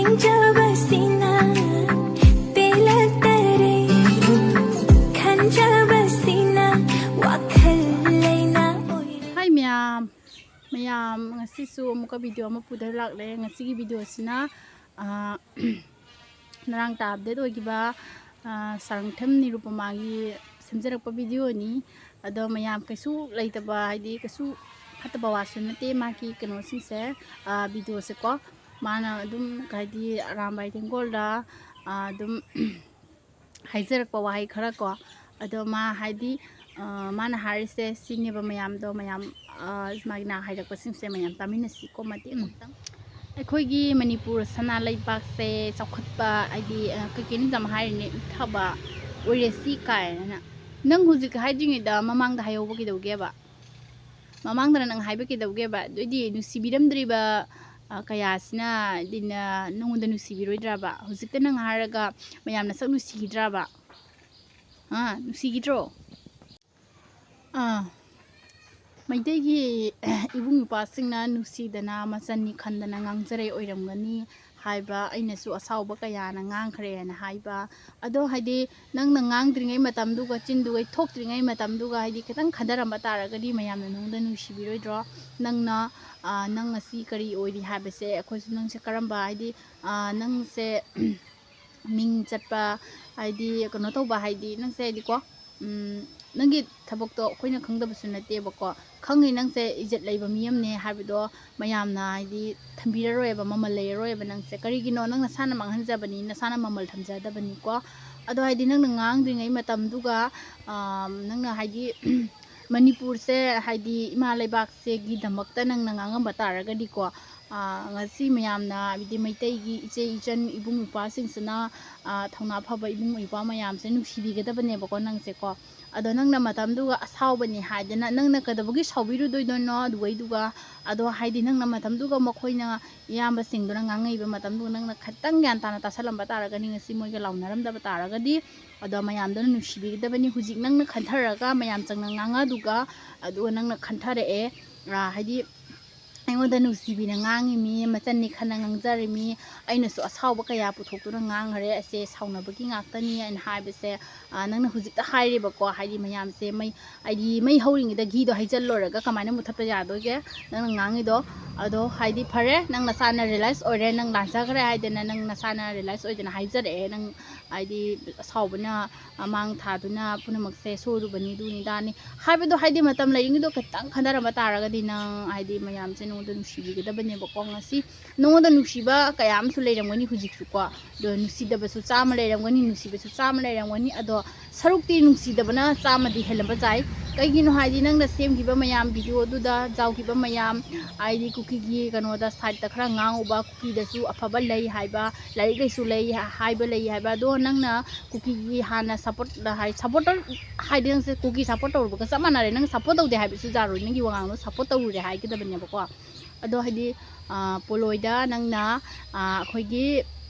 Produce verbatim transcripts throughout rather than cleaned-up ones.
ꯈꯟꯖꯕꯁꯤꯅ ꯄꯦꯜꯂꯛꯇꯔꯦ, ꯈꯟꯖꯕꯁꯤꯅ ꯋꯥꯈꯜ ꯂꯩꯅꯥ ꯑꯣꯏꯔꯦ꯫ ꯍꯥꯏ ꯃꯌꯥꯝ, ꯃꯌꯥꯝ ꯉꯁꯤꯁꯨ ꯑꯃꯨꯛꯀ video ꯑꯃ ꯄꯨꯗꯨꯅ ꯂꯥꯛꯂꯦ꯫ ꯉꯁꯤꯒꯤ videoꯁꯤꯅ, ꯑꯥ, ꯉꯔꯥꯡ ꯇꯥ update ꯑꯣꯏꯈꯤꯕ, ꯑꯥ, ꯁꯥꯔꯪꯊꯦꯝ ꯅꯤꯔꯨꯄꯃꯥꯒꯤ ꯁꯦꯝꯖꯔꯛꯄ videoꯅꯤ꯫ ꯑꯗꯣ ꯃꯌꯥꯝ ꯀꯩꯁꯨ ꯂꯩꯇꯕ, ꯍꯥꯏꯗꯤ ꯀꯩꯁꯨ ꯐꯠꯇꯕ ꯋꯥꯁꯨ ꯅꯠꯇꯦ ꯃꯥꯒꯤ ꯀꯩꯅꯣꯁꯤꯡꯁꯦ, ꯑꯥ, videoꯁꯦꯀꯣ꯫ ꯃꯥꯅ ꯑꯗꯨꯝ ꯍꯥꯏꯗꯤ ꯑꯔꯥꯝꯕꯥꯏ ꯇꯦꯡꯒꯣꯜꯗ, ꯑꯥ, ꯑꯗꯨꯝ ꯍꯥꯏꯖꯔꯛꯄ ꯋꯥꯍꯩ ꯈꯔ ꯀꯣ꯫ ꯑꯗꯣ ꯃꯥ ꯍꯥꯏꯗꯤ, ꯑꯥ, ꯃꯥꯅ ꯍꯥꯏꯔꯤꯁꯦ ꯁꯤꯅꯦꯕ ꯃꯌꯥꯝꯗꯣ, ꯃꯌꯥꯝ, ꯑꯥ, ꯃꯥꯒꯤ ꯅꯥ ꯍꯥꯏꯔꯛꯄꯁꯤꯡꯁꯦ ꯃꯌꯥꯝ ꯇꯥꯃꯤꯟꯅꯁꯤꯀꯣ ꯃꯇꯦꯛ ꯑꯃꯇꯪ꯫ ꯑꯩꯈꯣꯏꯒꯤ ꯃꯅꯤꯄꯨꯔ ꯁꯅꯥ ꯂꯩꯕꯥꯛꯁꯦ ꯆꯥꯎꯈꯠꯄ, ꯍꯥꯏꯗꯤ, ꯑꯥ, ꯀꯩ ꯀꯩꯅꯣ ꯌꯥꯝ ꯍꯥꯏꯔꯤꯅꯦ, ꯏꯪꯊꯕ ꯑꯣꯏꯔꯦ ꯁꯤ ꯀꯥꯏꯅ꯫ ꯅꯪ ꯍꯧꯖꯤꯛ ꯍꯥꯏꯗ꯭ꯔꯤꯉꯩꯗ ꯃꯃꯥꯡꯗ ꯍꯥꯏꯍꯧꯕ ꯀꯩꯗꯧꯒꯦꯕ? ꯃꯃꯥꯡꯗꯅ ꯅꯪ ꯍꯥꯏꯕ ꯀꯩꯗꯧꯒꯦꯕ? ꯑꯗꯨꯏꯗꯤ ꯅꯨꯡꯁꯤꯕꯤꯔꯝꯗ꯭ꯔꯤꯕ, ꯑ, ꯀꯌꯥꯁꯤꯅ ꯍꯥꯏꯗꯤ ꯅ-, ꯅꯉꯣꯟꯗ ꯅꯨꯡꯁꯤꯕꯤꯔꯣꯏꯗ꯭ꯔꯕ? ꯍꯧꯖꯤꯛꯇ ꯅꯪ ꯍꯥꯏꯔꯒ ꯃꯌꯥꯝꯅ ꯁꯛ ꯅꯨꯡꯁꯤꯈꯤꯗ꯭ꯔꯕ? ꯑꯥ, ꯅꯨꯡꯁꯤꯈꯤꯗ꯭ꯔꯣ? ꯑꯥ, ꯃꯩꯇꯩꯒꯤ ꯏꯕꯨꯡ ꯏꯄ꯭ꯋꯥꯁꯤꯡꯅ ꯅꯨꯡꯁꯤꯗꯅ ꯃꯆꯟꯅꯤ ꯈꯟꯗꯅ ꯉꯥꯡꯖꯔꯩ ꯑꯣꯏꯔꯝꯒꯅꯤ ꯍꯥꯏꯕ, ꯑꯩꯅꯁꯨ ꯑꯁꯥꯎꯕ ꯀꯌꯥꯅ ꯉꯥꯡꯈ꯭ꯔꯦꯅ ꯍꯥꯏꯕ꯫ ꯑꯗꯣ ꯍꯥꯏꯗꯤ ꯅꯪꯅ ꯉꯥꯡꯗ꯭ꯔꯤꯉꯩ ꯃꯇꯝꯗꯨꯒ ꯆꯤꯟꯗꯨꯒ ꯊꯣꯛꯇ꯭ꯔꯤꯉꯩ ꯃꯇꯝꯗꯨꯒ ꯍꯥꯏꯗꯤ ꯈꯤꯇꯪ ꯈꯟꯊꯔꯝꯕ ꯇꯥꯔꯒꯗꯤ ꯃꯌꯥꯝꯅ ꯅꯉꯣꯟꯗ ꯅꯨꯡꯁꯤꯕꯤꯔꯣꯏꯗ꯭ꯔꯣ? ꯅꯪꯅ, ꯑ, ꯅꯪ ꯉꯁꯤ ꯀꯔꯤ ꯑꯣꯏꯔꯤ ꯍꯥꯏꯕꯁꯦ ꯑꯩꯈꯣꯏꯁꯨ ꯅꯪꯁꯦ ꯀꯔꯝꯕ ꯍꯥꯏꯗꯤ, ꯑ, ꯅꯪꯁꯦ ꯃꯤꯡ ꯆꯠꯄ ꯍꯥꯏꯗꯤ ꯀꯩꯅꯣ ꯇꯧꯕ ꯍꯥꯏꯗꯤ ꯅꯪꯁꯦ ꯍꯥꯏꯗꯤꯀꯣ, ꯎꯝ, ꯅꯪꯒꯤ ꯊꯕꯛꯇꯣ ꯑꯩꯈꯣꯏꯅ ꯈꯪꯗꯕꯁꯨ ꯅꯠꯇꯦꯕꯀꯣ꯫ ꯈꯪꯉꯤ ꯅꯪꯁꯦ ꯏꯖꯠ ꯂꯩꯕ ꯃꯤ ꯑꯃꯅꯦ ꯍꯥꯏꯕꯗꯣ ꯃꯌꯥꯝꯅ ꯍꯥꯏꯗꯤ ꯊꯝꯕꯤꯔꯔꯣꯏꯕ, ꯃꯃꯜ ꯂꯩꯔꯔꯣꯏꯕ ꯅꯪꯁꯦ꯫ ꯀꯔꯤꯒꯤꯅꯣ? ꯅꯪ ꯅꯁꯥꯅ ꯃꯥꯡꯍꯟꯖꯕꯅꯤ, ꯅꯁꯥꯅ ꯃꯃꯜ ꯊꯝꯖꯗꯕꯅꯤꯀꯣ꯫ ꯑꯗꯣ ꯍꯥꯏꯗꯤ ꯅꯪꯅ ꯉꯥꯡꯗ꯭ꯔꯤꯉꯩ ꯃꯇꯝꯗꯨꯒ, ꯑꯥ, ꯅꯪꯅ ꯍꯥꯏꯗꯤ ꯃꯅꯤꯄꯨꯔꯁꯦ ꯍꯥꯏꯗꯤ ꯏꯃꯥ ꯂꯩꯕꯥꯛꯁꯤꯒꯤꯗꯃꯛꯇ ꯅꯪꯅ ꯉꯥꯡꯉꯝꯕ ꯇꯥꯔꯒꯗꯤꯀꯣ, ꯑꯥ, ꯉꯁꯤ ꯃꯌꯥꯝꯅ ꯍꯥꯏꯕꯗꯤ ꯃꯩꯇꯩꯒꯤ ꯏꯆꯦ ꯏꯆꯟ ꯏꯕꯨꯡ ꯏꯄ꯭ꯋꯥꯁꯤꯡꯁꯤꯅ, ꯑꯥ, ꯊꯧꯅꯥ ꯐꯕ ꯏꯕꯨꯡ ꯏꯄ꯭ꯋꯥ ꯃꯌꯥꯝꯁꯦ ꯅꯨꯡꯁꯤꯕꯤꯒꯗꯕꯅꯦꯕꯀꯣ ꯅꯪꯁꯦꯀꯣ꯫ ꯑꯗꯣ ꯅꯪꯅ ꯃꯇꯝꯗꯨꯒ ꯑꯁꯥꯎꯕꯅꯤ ꯍꯥꯏꯗꯅ ꯅꯪꯅ ꯀꯩꯗꯧꯕꯒꯤ ꯁꯥꯎꯕꯤꯔꯨꯗꯣꯏꯅꯣ ꯑꯗꯨꯒꯩꯗꯨꯒ? ꯑꯗꯣ ꯍꯥꯏꯗꯤ ꯅꯪꯅ ꯃꯇꯝꯗꯨꯒ ꯃꯈꯣꯏꯅ ꯏꯌꯥꯝꯕꯁꯤꯡꯗꯨꯅ ꯉꯥꯡꯉꯛꯏꯕ ꯃꯇꯝꯗꯨꯒ ꯅꯪꯅ ꯈꯤꯇꯪ ꯒ꯭ꯌꯥꯟ ꯇꯥꯅ ꯇꯥꯁꯜꯂꯝꯕ ꯇꯥꯔꯒꯗꯤ ꯉꯁꯤ ꯃꯣꯏꯒ ꯂꯥꯎꯅꯔꯝꯗꯕ ꯇꯥꯔꯒꯗꯤ, ꯑꯗꯣ ꯃꯌꯥꯝꯗꯨꯅ ꯅꯨꯡꯁꯤꯕꯤꯒꯗꯕꯅꯤ꯫ ꯍꯧꯖꯤꯛ ꯅꯪꯅ ꯈꯟꯊꯔꯒ ꯃꯌꯥꯝ ꯆꯪꯅ ꯉꯥꯡꯉꯗꯨꯒ, ꯑꯗꯨꯒ ꯅꯪꯅ ꯈꯟꯊꯔꯛꯑꯦ, ꯑꯥ, ꯍꯥꯏꯗꯤ ꯑꯩꯉꯣꯟꯗ ꯅꯨꯡꯁꯤꯕꯤꯅ ꯉꯥꯡꯉꯤꯃꯤ, ꯃꯆꯟꯅꯤ ꯈꯟꯅ ꯉꯥꯡꯖꯔꯤꯃꯤ, ꯑꯩꯅꯁꯨ ꯑꯁꯥꯎꯕ ꯀꯌꯥ ꯄꯨꯊꯣꯛꯇꯨꯅ ꯉꯥꯡꯈꯔꯦ, ꯑꯁꯦ ꯁꯥꯎꯅꯕꯒꯤ ꯉꯥꯛꯇꯅꯤ ꯑꯩꯅ ꯍꯥꯏꯕꯁꯦ꯫ ꯑ, ꯅꯪꯅ ꯍꯧꯖꯤꯛꯇ ꯍꯥꯏꯔꯦꯕꯀꯣ, ꯍꯥꯏꯗꯤ ꯃꯌꯥꯝꯁꯦ ꯃꯩ, ꯍꯥꯏꯗꯤ ꯃꯩ ꯍꯧꯔꯤꯉꯩꯗ ꯘꯤꯗꯣ ꯍꯩꯖꯤꯜꯂꯨꯔꯒ ꯀꯃꯥꯏꯅ ꯃꯨꯊꯠꯄ ꯌꯥꯗꯣꯏꯒꯦ ꯅꯪꯅ ꯉꯥꯡꯉꯤꯗꯣ? ꯑꯗꯣ ꯍꯥꯏꯗꯤ ꯐꯔꯦ, ꯅꯪ ꯅꯁꯥꯅ ꯔꯤꯌꯦꯂꯥꯏꯁ ꯑꯣꯏꯔꯦ, ꯅꯪ ꯂꯥꯟꯖꯈ꯭ꯔꯦ ꯍꯥꯏꯗꯅ ꯅꯪ ꯅꯁꯥꯅ ꯔꯤꯌꯦꯂꯥꯏꯁ ꯑꯣꯏꯗꯅ ꯍꯥꯏꯖꯔꯛꯑꯦ, ꯅꯪ ꯍꯥꯏꯗꯤ ꯑꯁꯥꯎꯕꯅ ꯑꯃꯥꯡ ꯊꯥꯗꯨꯅ ꯄꯨꯝꯅꯃꯛꯁꯦ ꯁꯣꯏꯔꯨꯕꯅꯤ, ꯑꯗꯨꯅꯤ ꯗꯥꯅꯤ ꯍꯥꯏꯕꯗꯣ, ꯍꯥꯏꯗꯤ ꯃꯇꯝ ꯂꯩꯔꯤꯉꯩꯗꯣ ꯈꯤꯇꯪ ꯈꯟꯊꯔꯝꯕ ꯇꯥꯔꯒꯗꯤ ꯅꯪ ꯍꯥꯏꯗꯤ ꯃꯌꯥꯝꯁꯦ ꯅꯉꯣꯟꯗ ꯅꯨꯡꯁꯤꯕꯤꯒꯗꯕꯅꯦꯕꯀꯣ꯫ ꯉꯁꯤ ꯅꯉꯣꯟꯗ ꯅꯨꯡꯁꯤꯕ ꯀꯌꯥ ꯑꯃꯁꯨ ꯂꯩꯔꯝꯒꯅꯤ ꯍꯧꯖꯤꯛꯁꯨꯀꯣ, ꯑꯗꯣ ꯅꯨꯡꯁꯤꯗꯕꯁꯨ ꯆꯥꯝꯃ ꯂꯩꯔꯝꯒꯅꯤ, ꯅꯨꯡꯁꯤꯕꯁꯨ ꯆꯥꯝꯃ ꯂꯩꯔꯝꯒꯅꯤ, ꯑꯗꯣ ꯁꯔꯨꯛꯇꯤ ꯅꯨꯡꯁꯤꯗꯕꯅ ꯆꯥꯝꯃꯗꯤ ꯍꯦꯜꯂꯝꯕ ꯌꯥꯏ꯫ ꯀꯩꯒꯤꯅꯣ ꯍꯥꯏꯗꯤ ꯅꯪꯅ ꯁꯦꯝꯈꯤꯕ ꯃꯌꯥꯝ, ꯚꯤꯗꯤꯑꯣꯗꯨꯗ ꯌꯥꯎꯈꯤꯕ ꯃꯌꯥꯝ, ꯍꯥꯏꯗꯤ ꯀꯨꯀꯤꯒꯤ ꯀꯩꯅꯣꯗ ꯁꯥꯏꯠꯇ ꯈꯔ ꯉꯥꯡꯉꯨꯕ, ꯀꯨꯀꯤꯗꯁꯨ ꯑꯐꯕ ꯂꯩ ꯍꯥꯏꯕ, ꯂꯥꯏꯔꯤꯛ ꯂꯥꯏꯁꯨ ꯂꯩ ꯍꯥꯏꯕ ꯂꯩ ꯍꯥꯏꯕ, ꯑꯗꯣ ꯅꯪꯅ ꯀꯨꯀꯤꯒꯤ ꯍꯥꯟꯅ ꯁꯞꯄꯣꯔꯠ ꯍꯥꯏ, ꯁꯞꯄꯣꯔꯇꯔ ꯍꯥꯏꯗꯤ ꯅꯪꯁꯦ ꯀꯨꯀꯤ ꯁꯞꯄꯣꯔꯠ ꯇꯧꯔꯨꯕꯒ ꯆꯞ ꯃꯥꯟꯅꯔꯦ꯫ ꯅꯪ ꯁꯞꯄꯣꯔꯠ ꯇꯧꯗꯦ ꯍꯥꯏꯕꯁꯨ ꯌꯥꯔꯣꯏ, ꯅꯪꯒꯤ ꯋꯥꯉꯥꯡꯗꯣ ꯁꯞꯄꯣꯔꯠ ꯇꯧꯔꯨꯔꯦ ꯍꯥꯏꯒꯗꯕꯅꯦꯕꯀꯣ꯫ ꯑꯗꯣ ꯍꯥꯏꯗꯤ, ꯑ, ꯄꯣꯂꯣꯏꯗ ꯅꯪꯅ, ꯑ, ꯑꯩꯈꯣꯏꯒꯤ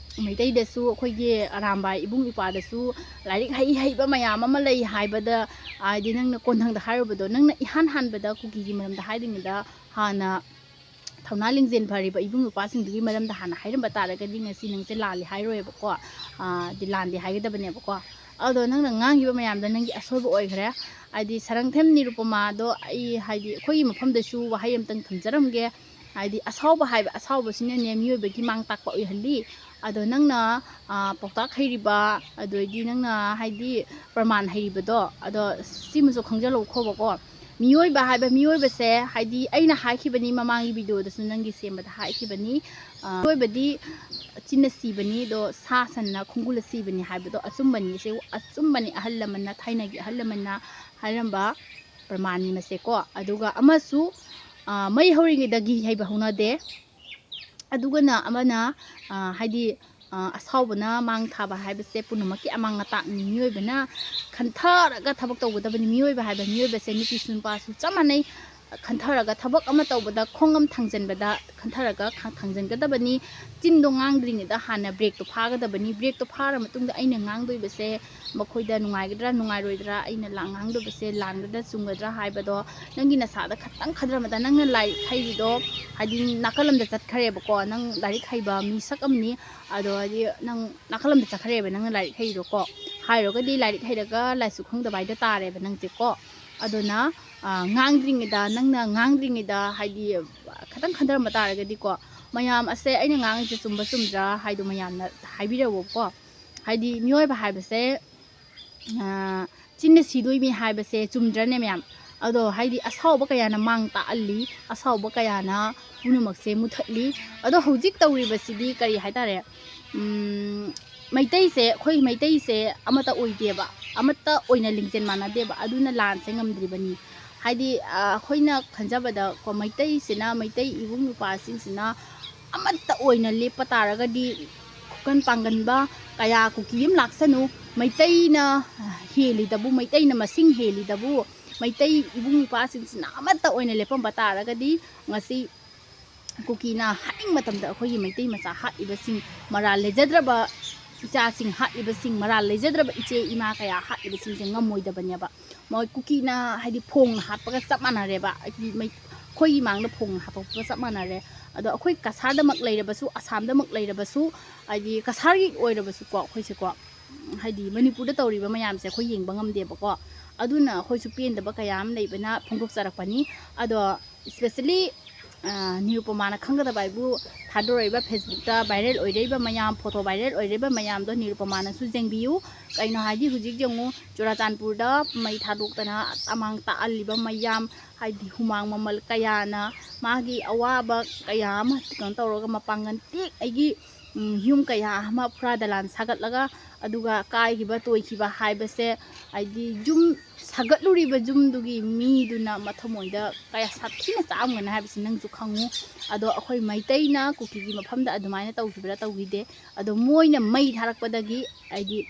ꯃꯩꯇꯩꯗꯁꯨ, ꯑꯩꯈꯣꯏꯒꯤ ꯑꯔꯥꯝꯕꯥꯏ ꯏꯕꯨꯡ ꯏꯄ꯭ꯋꯥꯗꯁꯨ ꯂꯥꯏꯔꯤꯛ ꯍꯩ ꯍꯩꯕ ꯃꯌꯥꯝ ꯑꯃ ꯂꯩ ꯍꯥꯏꯕꯗ, ꯍꯥꯏꯗꯤ ꯅꯪꯅ ꯀꯣꯟꯊꯪꯗ ꯍꯥꯏꯔꯨꯕꯗꯣ, ꯅꯪꯅ ꯏꯍꯥꯟ ꯍꯥꯟꯕꯗ ꯀꯨꯀꯤꯒꯤ ꯃꯔꯝꯗ ꯍꯥꯏꯗ꯭ꯔꯤꯉꯩꯗ ꯍꯥꯟꯅ ꯊꯧꯅꯥ ꯂꯤꯡꯖꯦꯜ ꯐꯔꯤꯕ ꯏꯕꯨꯡ ꯏꯄ꯭ꯋꯥꯁꯤꯡꯗꯨꯒꯤ ꯃꯔꯝꯗ ꯍꯥꯟꯅ ꯍꯥꯏꯔꯝꯕ ꯇꯥꯔꯒꯗꯤ ꯉꯁꯤ ꯅꯪꯁꯦ ꯂꯥꯜꯂꯤ ꯍꯥꯏꯔꯣꯏꯕꯀꯣ, ꯑ, ꯗꯤ ꯂꯥꯟꯗꯦ ꯍꯥꯏꯒꯗꯕꯅꯦꯕꯀꯣ꯫ ꯑꯗꯣ ꯅꯪꯅ ꯉꯥꯡꯈꯤꯕ ꯃꯌꯥꯝꯗꯣ ꯅꯪꯒꯤ ꯑꯁꯣꯏꯕ ꯑꯣꯏꯈ꯭ꯔꯦ꯫ ꯍꯥꯏꯗꯤ ꯁꯔꯪꯊꯦꯝ ꯅꯤꯔꯨꯄꯃꯥꯗꯣ ꯑꯩ, ꯍꯥꯏꯗꯤ ꯑꯩꯈꯣꯏꯒꯤ ꯃꯐꯝꯗꯁꯨ ꯋꯥꯍꯩ ꯑꯃꯇꯪ ꯊꯝꯖꯔꯝꯒꯦ꯫ ꯍꯥꯏꯗꯤ ꯑꯁꯥꯎꯕ ꯍꯥꯏꯕ, ꯑꯁꯥꯎꯕꯁꯤꯅꯅꯦ ꯃꯤꯑꯣꯏꯕꯒꯤ ꯃꯥꯡ ꯇꯥꯛꯄ ꯑꯣꯏꯍꯜꯂꯤ꯫ ꯑꯗꯣ ꯅꯪꯅ, ꯑ, ꯄꯥꯎꯇꯥꯛ ꯍꯩꯔꯤꯕ, ꯑꯗꯩꯗꯤ ꯅꯪꯅ ꯍꯥꯏꯗꯤ ꯄ꯭ꯔꯃꯥꯟ ꯍꯩꯔꯤꯕꯗꯣ, ꯑꯗꯣ ꯁꯤꯃꯁꯨ ꯈꯪꯖꯤꯜꯍꯧꯈꯣꯕꯀꯣ꯫ ꯃꯤꯑꯣꯏꯕ ꯍꯥꯏꯕ ꯃꯤꯑꯣꯏꯕꯁꯦ, ꯍꯥꯏꯗꯤ ꯑꯩꯅ ꯍꯥꯏꯈꯤꯕꯅꯤ ꯃꯃꯥꯡꯒꯤ ꯚꯤꯗꯤꯑꯣꯗꯁꯨ ꯅꯪꯒꯤ ꯁꯦꯝꯕꯗ ꯍꯥꯏꯈꯤꯕꯅꯤ, ꯑ, ꯃꯤꯑꯣꯏꯕꯗꯤ ꯆꯤꯟꯅ ꯁꯤꯕꯅꯤ, ꯑꯗꯣ ꯁꯥ ꯁꯟꯅ ꯈꯣꯡꯒꯨꯜꯂ ꯁꯤꯕꯅꯤ ꯍꯥꯏꯕꯗꯣ ꯑꯆꯨꯝꯕꯅꯤ꯫ ꯁꯤ ꯑꯆꯨꯝꯕꯅꯤ, ꯑꯍꯜ ꯂꯃꯟꯅ, ꯊꯥꯏꯅꯒꯤ ꯑꯍꯜ ꯂꯃꯟꯅ ꯍꯥꯏꯔꯝꯕ ꯄ꯭ꯔꯃꯥꯟꯅꯤ ꯃꯁꯦꯀꯣ꯫ ꯑꯗꯨꯒ ꯑꯃꯁꯨ, ꯑ, ꯃꯩ ꯍꯧꯔꯤꯉꯩꯗ ꯘꯤ ꯍꯩꯕ ꯍꯧꯅꯗꯦ꯫ ꯑꯗꯨꯒꯅ ꯑꯃꯅ, ꯑ, ꯍꯥꯏꯗꯤ, ꯑ, ꯑꯁꯥꯎꯕꯅ ꯃꯥꯡ ꯊꯥꯕ ꯍꯥꯏꯕꯁꯦ ꯄꯨꯝꯅꯃꯛꯀꯤ ꯑꯃꯥꯡ ꯑꯇꯥꯛꯅꯤ꯫ ꯃꯤꯑꯣꯏꯕꯅ ꯈꯟꯊꯔꯒ ꯊꯕꯛ ꯇꯧꯒꯗꯕꯅꯤ꯫ ꯃꯤꯑꯣꯏꯕ ꯍꯥꯏꯕ ꯃꯤꯑꯣꯏꯕꯁꯦ ꯅꯨꯄꯤꯁꯨ ꯅꯨꯄꯥꯁꯨ ꯆꯞ ꯃꯥꯟꯅꯩ꯫ ꯈꯟꯊꯔꯒ, ꯊꯕꯛ ꯑꯃ ꯇꯧꯕꯗ ꯈꯣꯡ ꯑꯃ ꯊꯥꯡꯖꯟꯕꯗ ꯈꯟꯊꯔꯒ ꯈꯥ-, ꯊꯥꯡꯖꯟꯒꯗꯕꯅꯤ꯫ ꯆꯤꯟꯗꯣ ꯉꯥꯡꯗ꯭ꯔꯤꯉꯩꯗ ꯍꯥꯟꯅ ꯕ꯭ꯔꯦꯛꯇꯣ ꯐꯥꯒꯗꯕꯅꯤ꯫ ꯕ꯭ꯔꯦꯛꯇꯣ ꯐꯥꯔ ꯃꯇꯨꯡꯗ ꯑꯩꯅ ꯉꯥꯡꯗꯣꯏꯕꯁꯦ ꯃꯈꯣꯏꯗ ꯅꯨꯡꯉꯥꯏꯒꯗ꯭ꯔꯥ ꯅꯨꯡꯉꯥꯏꯔꯣꯏꯗ꯭ꯔꯥ, ꯑꯩꯅ ꯂꯥ-, ꯉꯥꯡꯗꯣꯏꯕꯁꯦ ꯂꯥꯟꯒꯗ꯭ꯔꯥ ꯆꯨꯝꯒꯗ꯭ꯔꯥ ꯍꯥꯏꯕꯗꯣ ꯅꯪꯒꯤ ꯅꯁꯥꯗ ꯈꯇꯪ ꯈꯟꯊꯔ ꯃꯇꯝꯗ, ꯅꯪꯅ ꯂꯥꯏꯔꯤꯛ ꯍꯩꯔꯤꯗꯣ ꯍꯥꯏꯗꯤ ꯅꯥꯀꯜ ꯑꯃꯗ ꯆꯠꯈ꯭ꯔꯦꯕꯀꯣ꯫ ꯅꯪ ꯂꯥꯏꯔꯤꯛ ꯍꯩꯕ ꯃꯤꯁꯛ ꯑꯃꯅꯤ, ꯑꯗꯣ ꯍꯥꯏꯗꯤ ꯅꯪ ꯅꯥꯀꯜ ꯑꯃꯗ ꯆꯠꯈ꯭ꯔꯦꯕ ꯅꯪꯅ ꯂꯥꯏꯔꯤꯛ ꯍꯩꯔꯤꯗꯣꯀꯣ꯫ ꯍꯥꯏꯔꯨꯔꯒꯗꯤ ꯂꯥꯏꯔꯤꯛ ꯍꯩꯔꯒ ꯂꯥꯏꯁꯨ ꯈꯪꯗꯕ ꯍꯥꯏꯗꯣ ꯇꯥꯔꯦꯕ ꯅꯪꯁꯦꯀꯣ꯫ ꯑꯗꯨꯅ, ꯑ, ꯉꯥꯡꯗ꯭ꯔꯤꯉꯩꯗ, ꯅꯪꯅ ꯉꯥꯡꯗ꯭ꯔꯤꯉꯩꯗ ꯍꯥꯏꯗꯤ ꯈꯇꯪ ꯈꯟꯊꯔꯝꯕ ꯇꯥꯔꯒꯗꯤꯀꯣ, ꯃꯌꯥꯝ ꯑꯁꯦ ꯑꯩꯅ ꯉꯥꯡꯉꯤꯁꯦ ꯆꯨꯝꯕ ꯆꯨꯝꯗ꯭ꯔꯥ ꯍꯥꯏꯗꯣ ꯃꯌꯥꯝꯅ ꯍꯥꯏꯕꯤꯔꯛꯑꯣꯕꯀꯣ꯫ ꯍꯥꯏꯗꯤ ꯃꯤꯑꯣꯏꯕ ꯍꯥꯏꯕꯁꯦ, ꯑ, ꯆꯤꯟꯅ ꯁꯤꯗꯣꯏꯅꯤ ꯍꯥꯏꯕꯁꯦ ꯆꯨꯝꯗ꯭ꯔꯅꯦ ꯃꯌꯥꯝ? ꯑꯗꯣ ꯍꯥꯏꯗꯤ ꯑꯁꯥꯎꯕ ꯀꯌꯥꯅ ꯃꯥꯡ ꯇꯥꯛꯍꯜꯂꯤ, ꯑꯁꯥꯎꯕ ꯀꯌꯥꯅ ꯄꯨꯝꯅꯃꯛꯁꯦ ꯃꯨꯊꯠꯂꯤ꯫ ꯑꯗꯣ ꯍꯧꯖꯤꯛ ꯇꯧꯔꯤꯕꯁꯤꯗꯤ ꯀꯔꯤ ꯍꯥꯏꯇꯥꯔꯦ? ꯎꯝ, ꯃꯩꯇꯩꯁꯦ, ꯑꯩꯈꯣꯏ ꯃꯩꯇꯩꯁꯦ ꯑꯃꯠꯇ ꯑꯣꯏꯗꯦꯕ, ꯑꯃꯠꯇ ꯑꯣꯏꯅ ꯂꯤꯡꯖꯦꯜ ꯃꯥꯟꯅꯗꯦꯕ, ꯑꯗꯨꯅ ꯂꯥꯟꯁꯦ ꯉꯝꯗ꯭ꯔꯤꯕꯅꯤ꯫ ꯍꯥꯏꯗꯤ, ꯑ, ꯑꯩꯈꯣꯏꯅ ꯈꯟꯖꯕꯗꯀꯣ, ꯃꯩꯇꯩꯁꯤꯅ, ꯃꯩꯇꯩ ꯏꯕꯨꯡ ꯅꯨꯄꯥꯁꯤꯡꯁꯤꯅ ꯑꯃꯠꯇ ꯑꯣꯏꯅ ꯂꯦꯞꯄ ꯇꯥꯔꯒꯗꯤ, ꯈꯨꯀꯟ ꯄꯥꯡꯒꯟꯕ ꯀꯌꯥ ꯀꯨꯀꯤ ꯑꯃ ꯂꯥꯛꯁꯅꯨ, ꯃꯩꯇꯩꯅ ꯍꯦꯜꯂꯤꯗꯕꯨ, ꯃꯩꯇꯩꯅ ꯃꯁꯤꯡ ꯍꯦꯜꯂꯤꯗꯕꯨ, ꯃꯩꯇꯩ ꯏꯕꯨꯡ ꯏꯄ꯭ꯋꯥꯁꯤꯡꯁꯤꯅ ꯑꯃꯠꯇ ꯑꯣꯏꯅ ꯂꯦꯞꯄꯝꯕ ꯇꯥꯔꯒꯗꯤ, ꯉꯁꯤ ꯀꯨꯀꯤꯅ ꯍꯥꯠꯅꯤꯡ ꯃꯇꯝꯗ ꯑꯩꯈꯣꯏꯒꯤ ꯃꯩꯇꯩ ꯃꯆꯥ ꯍꯥꯠꯂꯤꯕꯁꯤꯡ, ꯃꯔꯥꯜ ꯂꯩꯖꯗ꯭ꯔꯕ ꯏꯆꯥꯁꯤꯡ ꯍꯥꯠꯂꯤꯕꯁꯤꯡ, ꯃꯔꯥꯜ ꯂꯩꯖꯗ꯭ꯔꯕ ꯏꯆꯦ ꯏꯃꯥ ꯀꯌꯥ ꯍꯥꯠꯂꯤꯕꯁꯤꯡꯁꯦ ꯉꯝꯃꯣꯏꯗꯕꯅꯦꯕ꯫ ꯃꯣꯏ ꯀꯨꯀꯤꯅ ꯍꯥꯏꯗꯤ ꯐꯣꯡꯅ ꯍꯥꯠꯄꯒ ꯆꯞ ꯃꯥꯟꯅꯔꯦꯕ꯫ ꯍꯥꯏꯗꯤ ꯃꯩ-, ꯑꯩꯈꯣꯏꯒꯤ ꯃꯥꯡꯗ ꯐꯣꯡꯅ ꯍꯥꯠꯇꯣꯛꯄꯒ ꯆꯞ ꯃꯥꯟꯅꯔꯦ꯫ ꯑꯗꯣ ꯑꯩꯈꯣꯏ ꯀꯁꯥꯔꯗꯃꯛ ꯂꯩꯔꯕꯁꯨ, ꯑꯁꯥꯝꯗꯃꯛ ꯂꯩꯔꯕꯁꯨ, ꯍꯥꯏꯗꯤ ꯀꯁꯥꯔꯒꯤ ꯑꯣꯏꯔꯕꯁꯨꯀꯣ, ꯑꯩꯈꯣꯏꯁꯦꯀꯣ, ꯍꯥꯏꯗꯤ ꯃꯅꯤꯄꯨꯔꯗ ꯇꯧꯔꯤꯕ ꯃꯌꯥꯝꯁꯦ ꯑꯩꯈꯣꯏ ꯌꯦꯡꯕ ꯉꯝꯗꯦꯕꯀꯣ꯫ ꯑꯗꯨꯅ ꯑꯩꯈꯣꯏꯁꯨ ꯄꯦꯟꯗꯕ ꯀꯌꯥ ꯑꯃ ꯂꯩꯕꯅ ꯐꯣꯡꯗꯣꯛꯆꯔꯛꯄꯅꯤ꯫ ꯑꯗꯣ especially, ꯑ, ꯅꯤꯔꯨꯄꯃꯥꯅ ꯈꯪꯒꯗꯕ ꯍꯥꯏꯕꯨ ꯊꯥꯗꯣꯔꯛꯏꯕ Facebook-ꯇ viral ꯑꯣꯏꯔꯛꯏꯕ ꯃꯌꯥꯝ, photo viral ꯑꯣꯏꯔꯛꯏꯕ ꯃꯌꯥꯝꯗꯣ ꯅꯤꯔꯨꯄꯃꯥꯅꯁꯨ ꯌꯦꯡꯕꯤꯌꯨ꯫ ꯀꯩꯅꯣ ꯍꯥꯏꯗꯤ ꯍꯧꯖꯤꯛ ꯌꯦꯡꯉꯨ, ꯆꯨꯔꯥꯆꯥꯟꯄꯨꯔꯗ ꯃꯩ ꯊꯥꯗꯣꯛꯇꯅ ꯑꯃꯥꯡ ꯇꯥꯛꯍꯜꯂꯤꯕ ꯃꯌꯥꯝ, ꯍꯥꯏꯗꯤ ꯍꯨꯃꯥꯡ ꯃꯃꯜ ꯀꯌꯥꯅ ꯃꯥꯒꯤ ꯑꯋꯥꯕ ꯀꯌꯥ ꯑꯃ ꯀꯩꯅꯣ ꯇꯧꯔꯒ ꯃꯄꯥꯡꯒꯜ ꯇꯦꯛ ꯑꯩꯒꯤ, ꯎꯝ, ꯌꯨꯝ ꯀꯌꯥ ꯑꯃ ꯐꯨꯔꯥ ꯗꯂꯥꯟ ꯁꯥꯒꯠꯂꯒ ꯑꯗꯨꯒ ꯀꯥꯏꯈꯤꯕ ꯇꯣꯏꯈꯤꯕ ꯍꯥꯏꯕꯁꯦ, ꯍꯥꯏꯗꯤ ꯌꯨꯝ ꯁꯥꯒꯠꯂꯨꯔꯤꯕ ꯌꯨꯝꯗꯨꯒꯤ ꯃꯤꯗꯨꯅ ꯃꯊꯃꯣꯏꯗ ꯀꯌꯥ ꯁꯥꯊꯤꯅ ꯆꯥꯛꯑꯝꯒꯅꯤ ꯍꯥꯏꯕꯁꯤ ꯅꯪꯁꯨ ꯈꯪꯉꯨ꯫ ꯑꯗꯣ ꯑꯩꯈꯣꯏ ꯃꯩꯇꯩꯅ ꯀꯨꯀꯤꯒꯤ ꯃꯐꯝꯗ ꯑꯗꯨꯃꯥꯏꯅ ꯇꯧꯈꯤꯕ꯭ꯔꯥ? ꯇꯧꯈꯤꯗꯦ꯫ ꯑꯗꯣ ꯃꯣꯏꯅ ꯃꯩ ꯊꯥꯔꯛꯄꯗꯒꯤ ꯍꯥꯏꯗꯤ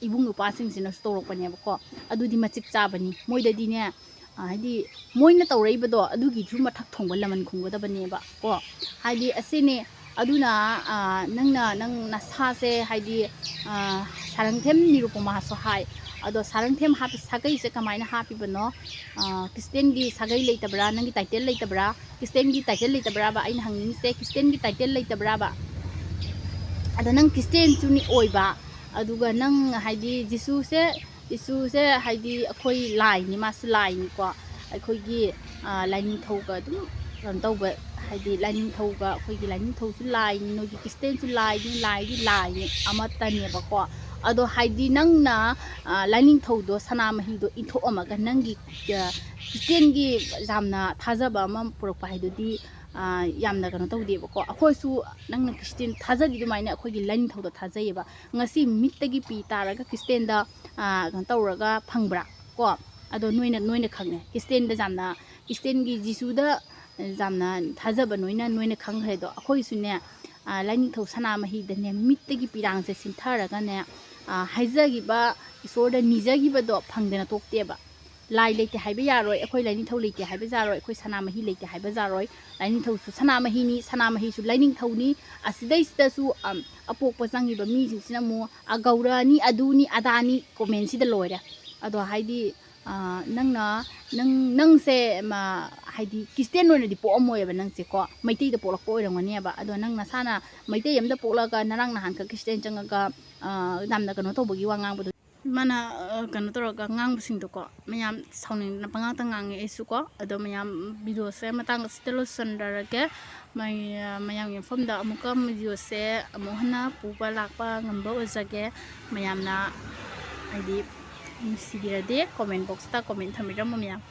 ꯏꯕꯨꯡ ꯅꯨꯄꯥꯁꯤꯡꯁꯤꯅꯁꯨ ꯇꯧꯔꯛꯄꯅꯦꯕꯀꯣ꯫ ꯑꯗꯨꯗꯤ ꯃꯆꯤꯛ ꯆꯥꯕꯅꯤ꯫ ꯃꯣꯏꯗꯗꯤꯅꯦ, ꯑ, ꯍꯥꯏꯗꯤ ꯃꯣꯏꯅ ꯇꯧꯔꯛꯏꯕꯗꯣ ꯑꯗꯨꯒꯤꯁꯨ ꯃꯊꯛ ꯊꯣꯡꯕ ꯂꯃꯟ ꯈꯨꯝꯒꯗꯕꯅꯦꯕ ꯀꯣ꯫ ꯍꯥꯏꯗꯤ ꯑꯁꯤꯅꯤ꯫ ꯑꯗꯨꯅ ꯅꯪꯅ ꯅꯪ ꯅꯁꯥꯁꯦ ꯍꯥꯏꯗꯤ ꯁꯥꯔꯪꯊꯦꯝ ꯅꯤꯔꯨꯄꯃꯥꯁꯨ ꯍꯥꯏ꯫ ꯑꯗꯣ ꯁꯥꯔꯪꯊꯦꯝ ꯍꯥꯞꯄꯤ ꯁꯥꯒꯩꯁꯦ ꯀꯃꯥꯏꯅ ꯍꯥꯞꯄꯤꯕꯅꯣ? ꯈ꯭ꯔꯤꯁꯇꯦꯟꯒꯤ ꯁꯥꯒꯩ ꯂꯩꯇꯕ꯭ꯔꯥ? ꯅꯪꯒꯤ ꯇꯥꯏꯇꯦꯜ ꯂꯩꯇꯕ꯭ꯔꯥ? ꯈ꯭ꯔꯤꯁꯇꯦꯟꯒꯤ ꯇꯥꯏꯇꯜ ꯂꯩꯇꯕ꯭ꯔꯥꯕ? ꯑꯩꯅ ꯍꯪꯅꯤꯡꯉꯤꯁꯦ ꯈ꯭ꯔꯤꯁꯇꯦꯟꯒꯤ ꯇꯥꯏꯇꯜ ꯂꯩꯇꯕ꯭ꯔꯥꯕ? ꯑꯗ ꯅꯪ ꯈ꯭ꯔꯤꯁꯇꯦꯟꯁꯨꯅꯤ ꯑꯣꯏꯕ, ꯑꯗꯨꯒ ꯅꯪ ꯍꯥꯏꯗꯤ ꯖꯤꯁꯨꯁꯦ, ꯖꯤꯁꯨꯁꯦ ꯍꯥꯏꯗꯤ ꯑꯩꯈꯣꯏ ꯂꯥꯏꯅꯤ, ꯃꯥꯁꯨ ꯂꯥꯏꯅꯤꯀꯣ꯫ ꯑꯩꯈꯣꯏꯒꯤ ꯂꯥꯏꯅꯤꯡꯊꯧꯒ ꯑꯗꯨꯝ ꯀꯩꯅꯣ ꯇꯧꯕ, ꯍꯥꯏꯗꯤ ꯂꯥꯏꯅꯤꯡꯊꯧꯒ, ꯑꯩꯈꯣꯏꯒꯤ ꯂꯥꯏꯅꯤꯡꯊꯧꯁꯨ ꯂꯥꯏꯅꯤ, ꯅꯣꯏꯒꯤ ꯈ꯭ꯔꯤꯁꯇꯦꯟꯁꯨ ꯂꯥꯏꯅꯤ, ꯂꯥꯏꯗꯤ ꯂꯥꯏꯅꯤ ꯑꯃꯠꯇꯅꯦꯕꯀꯣ꯫ ꯑꯗꯣ ꯍꯥꯏꯗꯤ ꯅꯪꯅ ꯂꯥꯏꯅꯤꯡꯊꯧꯗꯣ, ꯁꯅꯥꯃꯍꯤꯗꯣ ꯏꯟꯊꯣꯛꯑꯝꯃꯒ ꯅꯪꯒꯤ ꯈ꯭ꯔꯤꯁꯇꯦꯟꯒꯤ ꯌꯥꯝꯅ ꯊꯥꯖꯕ ꯑꯃ ꯄꯨꯔꯛꯄ ꯍꯥꯏꯗꯨꯗꯤ ꯌꯥꯝꯅ ꯀꯩꯅꯣ ꯇꯧꯗꯦꯕꯀꯣ꯫ ꯑꯩꯈꯣꯏꯁꯨ ꯅꯪꯅ ꯈ꯭ꯔꯤꯁꯇꯦꯟ ꯊꯥꯖꯔꯤ ꯑꯗꯨꯃꯥꯏꯅ ꯑꯩꯈꯣꯏꯒꯤ ꯂꯥꯏꯅꯤꯡꯊꯧꯗ ꯊꯥꯖꯩꯌꯦꯕ꯫ ꯉꯁꯤ ꯃꯤꯠꯇꯒꯤ ꯄꯤ ꯇꯥꯔꯒ ꯈ꯭ꯔꯤꯁꯇꯦꯟꯗ ꯀꯩꯅꯣ ꯇꯧꯔꯒ ꯐꯪꯕ꯭ꯔꯥ ꯀꯣ? ꯑꯗꯣ ꯅꯣꯏꯅ, ꯅꯣꯏꯅ ꯈꯪꯉꯦ ꯈ꯭ꯔꯤꯁꯇꯦꯟꯗ ꯌꯥꯝꯅ, ꯈ꯭ꯔꯤꯁꯇꯦꯟꯒꯤ ꯖꯤꯁꯨꯗ ꯌꯥꯝꯅ ꯊꯥꯖꯕ ꯅꯣꯏꯅ, ꯅꯣꯏꯅ ꯈꯪꯈ꯭ꯔꯦ꯫ ꯑꯗꯣ ꯑꯩꯈꯣꯏꯁꯨꯅꯦ ꯂꯥꯏꯅꯤꯡꯊꯧ ꯁꯅꯥꯃꯍꯤꯗꯅꯦ ꯃꯤꯠꯇꯒꯤ ꯄꯤꯔꯥꯡꯁꯦ ꯆꯤꯡꯊꯔꯒꯅꯦ ꯍꯥꯏꯖꯈꯤꯕ, ꯏꯁꯣꯔꯗ ꯅꯤꯖꯈꯤꯕꯗꯣ ꯐꯪꯗꯅ ꯇꯣꯛꯇꯦꯕ꯫ ꯂꯥꯏ ꯂꯩꯇꯦ ꯍꯥꯏꯕ ꯌꯥꯔꯣꯏ, ꯑꯩꯈꯣꯏ ꯂꯥꯏꯅꯤꯡꯊꯧ ꯂꯩꯇꯦ ꯍꯥꯏꯕ ꯌꯥꯔꯣꯏ, ꯑꯩꯈꯣꯏ ꯁꯅꯥꯃꯍꯤ ꯂꯩꯇꯦ ꯍꯥꯏꯕ ꯌꯥꯔꯣꯏ꯫ ꯂꯥꯏꯅꯤꯡꯊꯧꯁꯨ ꯁꯅꯥꯃꯍꯤꯅꯤ, ꯁꯅꯥꯃꯍꯤꯁꯨ ꯂꯥꯏꯅꯤꯡꯊꯧꯅꯤ꯫ ꯑꯁꯤꯗꯩꯁꯤꯗꯁꯨ ꯑꯄꯣꯛꯄ ꯆꯪꯉꯤꯕ ꯃꯤꯁꯤꯡꯁꯤꯅ ꯑꯃꯨꯛ ꯑꯒꯧꯔꯅꯤ, ꯑꯗꯨꯅꯤ ꯑꯗꯥꯅꯤ ꯀꯣꯃꯦꯟꯁꯤꯗ ꯂꯣꯏꯔꯦ꯫ ꯑꯗꯣ ꯍꯥꯏꯗꯤ ꯅꯪꯅ, ꯅꯪ, ꯅꯪꯁꯦ ꯍꯥꯏꯗꯤ ꯈ꯭ꯔꯤꯁꯇꯦꯟ ꯑꯣꯏꯅꯗꯤ ꯄꯣꯛꯑꯝꯃꯣꯏꯕ ꯅꯪꯁꯦꯀꯣ, ꯃꯩꯇꯩꯗ ꯄꯣꯛꯂꯛꯄ ꯑꯣꯏꯔꯝꯒꯅꯦꯕ꯫ ꯑꯗꯣ ꯅꯪ ꯅꯁꯥꯅ ꯃꯩꯇꯩ ꯑꯃꯗ ꯄꯣꯛꯂꯒ ꯅꯔꯥꯡ ꯅꯍꯥꯟꯈꯛ ꯈ꯭ꯔꯤꯁꯇꯦꯟ ꯆꯪꯉꯒ ꯌꯥꯝꯅ ꯀꯩꯅꯣ ꯇꯧꯕꯒꯤ ꯋꯥ ꯉꯥꯡꯕꯗꯣ꯫ ꯃꯥꯅ ꯀꯩꯅꯣ ꯇꯧꯔꯒ ꯉꯥꯡꯕꯁꯤꯡꯗꯣꯀꯣ, ꯃꯌꯥꯝ ꯁꯥꯎꯅꯤꯡꯗꯅ ꯄꯉꯥꯡꯇ ꯉꯥꯡꯉꯦ ꯑꯩꯁꯨꯀꯣ꯫ ꯑꯗꯣ ꯃꯌꯥꯝ, ꯚꯤꯗꯤꯑꯣꯁꯦ ꯃꯇꯥꯡ ꯑꯁꯤꯗ ꯂꯣꯏꯁꯤꯟꯖꯔꯒꯦ꯫ ꯃꯌꯥꯝꯒꯤ ꯃꯐꯝꯗ ꯑꯃꯨꯛꯀ ꯚꯤꯗꯤꯑꯣꯁꯦ ꯑꯃꯨꯛ ꯍꯟꯅ ꯄꯨꯕ ꯂꯥꯛꯄ ꯉꯝꯕ ꯑꯣꯏꯖꯒꯦ꯫ ꯃꯌꯥꯝꯅ ꯍꯥꯏꯗꯤ ꯅꯨꯡꯁꯤꯕꯤꯔꯗꯤ ꯀꯣꯃꯦꯟ ꯕꯣꯛꯁꯇ ꯀꯣꯃꯦꯟ ꯊꯝꯕꯤꯔꯝꯃꯣ ꯃꯌꯥꯝ꯫